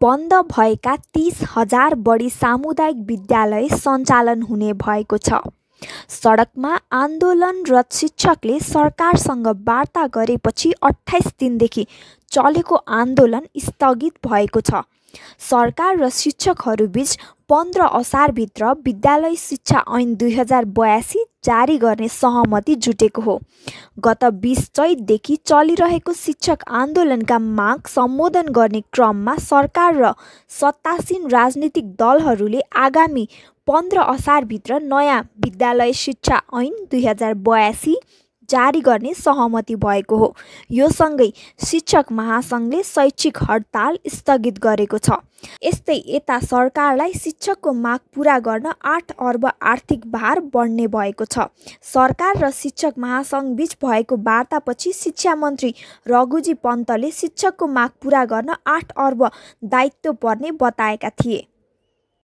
बन्द भएका 30,000 बढी सामुदायिक विद्यालय सञ्चालन हुने भएको छ। सडकमा आन्दोलनरत शिक्षकले सरकारसँग वार्ता गरेपछि 28 दिनदेखि चलेको आन्दोलन स्थगित भएको छ। सरकार र शिक्षकहरूबीच 15 असारभित्र विद्यालय शिक्षा ऐन 2082 जारी गर्ने सहमति जुटेको हो। गत 20 चैतदेखि चलिरहेको शिक्षक आन्दोलनका माग सम्बोधन गर्ने क्रममा सरकार र सत्तासीन राजनीतिक दलहरूले आगामी 15 असारभित्र नयाँ विद्यालय शिक्षा ऐन 2082 जारी गर्ने सहमति भएको हो। यो सँगै शिक्षक महासङ्घले शैक्षिक हडताल स्थगित गरेको छ। यस्तै यता सरकारलाई शिक्षकको माग पूरा गर्न 8 अर्ब आर्थिक भार बढ्ने भएको छ। सरकार र शिक्षक महासङ्घबीच भएको वार्तापछि शिक्षा मन्त्री रघुजी पन्तले शिक्षकको माग पूरा गर्न 8 अर्ब दायित्व पर्ने बताएका थिए।